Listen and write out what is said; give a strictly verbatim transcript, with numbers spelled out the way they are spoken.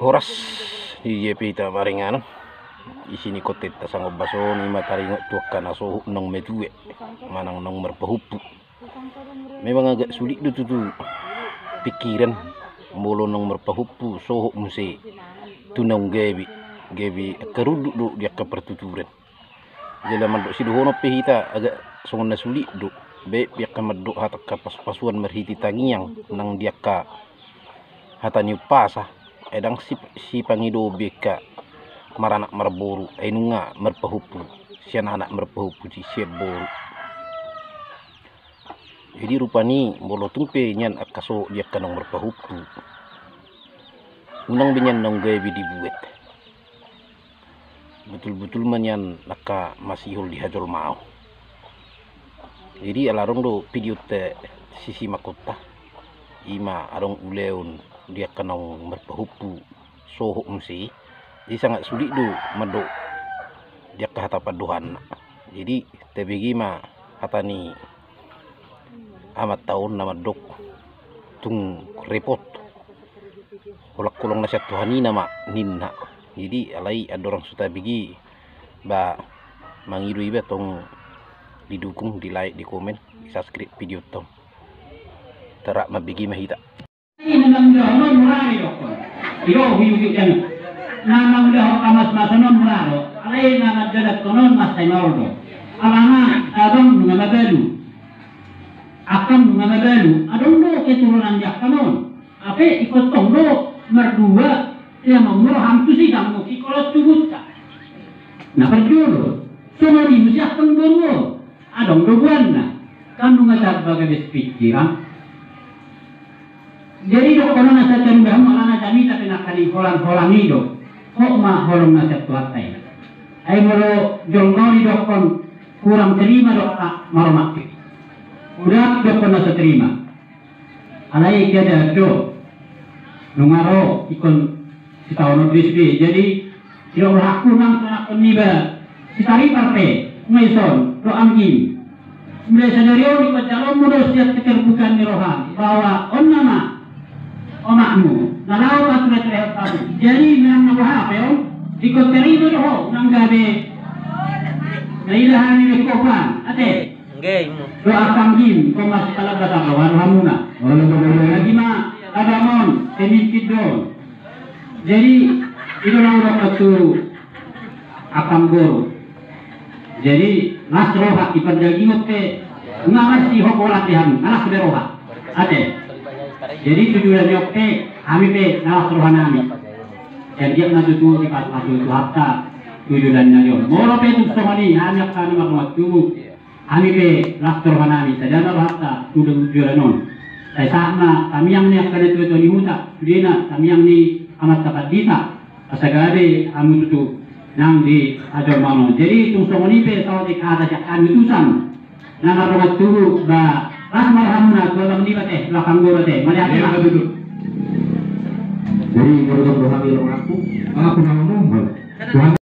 Horas, di dia pe hita maringanan. Isi ni kontenta songon bason i ma taringot tu angka na sohot naung matua manang naung marpahompu. Memang agak sulit do tutu pikiran molo naung marpahompu sohot muse tu naung gabe, gabe angka runduk do di angka partuturan. Jala mandok sidohonon pe hita agak songon na sulit do. Baik pe angka mandok hata angka pasu-pasuan marhite tangiang nang di angka hata ni umpasa, ai ndang si, sipangido be angka maranak marboru, ai nunga marpahompu sian anak, marpahompu sian boru. Jadi rupani molo tung pe nian angka sohot di angka naung marpahompu, unang be nian naung gabe dibuat. Butul-butul ma nian angka masihol di hajolmaon. Jadi ala adong do videonta sisi makonta, ima adong ulaon di angka naung marpahompu sohot muse. Jadi sangat sulit do mandok di angka hata pandohanna. Jadi tabege ma hata ni amanta on na mandok tung repot, holang-holang na sian Tuhan i nama ninna. Jadi alai andorang so tabege ba mangido iba tong didukung, di like, di komen, di subscribe videonta on. Tarrap mambege ma hita. Memang dahonon murari dokkon. Iro huyugi kan. Na mangulahon hamas-masan on muraro. Alai na mandadak konon mas tenor do. Alana abang nunga mabalu. Akam nunga mabalu. Adong do keturunan di akam on. Ape ikot tong do mardua. Ia manguraham tu sidang mu kikolot tubutta. Na parjolo. Songon i muse akam boru on. Adong do buanna. Kan nunga tarbagabes pikiran. Jadi dokkon na sator bahen mala na jamita pe nangkaning holan-holan i do. Hok ma holong na sian Tuhanta i. Ai molo jolma on didokkon kurang terima do maromak pe. Udah dokkon na so terima. Alai kada do. Nunga ro ikon sitaonon do sude. Jadi Didok rohangku nang tu anakkon niba si Taripar pe, nunga ison, dohot anggim. Mulai sadari on dipanjalomu do sian keterbukaan ni roham, bahwa on nama omakmu, na laho pature-ture hatamu. Jadi nang na boha pe on, dikon tarima do ho, nang gabe. Na ida hami be kopan, ate. Dohot anggim, kau masih kalah batang roha rohamuna. Lagi ma, abang on, pemimpin do on. Jadi, i do na hudok tu akam boru. Jadi, las roha, i pardagingon pe, nunga marsihol borat di hami, las be roha. Ate. Jadi, tujuan ni on pe, hami pe, las roha nami. Jadi, dia na tutu, di pas, pas, tu hatta, tujuan na dia. Molo pe tu songon i, hami akan marroha tubuh. Hami pe las roha nami, sada ma rohanta tu joloan on. Sai sahat ma tamiang ni angka na tua-tua ni huta, sudena tamiang ni amanta pandita, asa gabe hamu tutu nang di hajolmaon on. Jadi tung songon i pe saotik hata sian hami utusan na mardongan tubu, ba las ma rohamuna tu abang niba te, tu akam boru te, mauliate ma. Jadi molo tong do hami rohangku, rohangku na umum.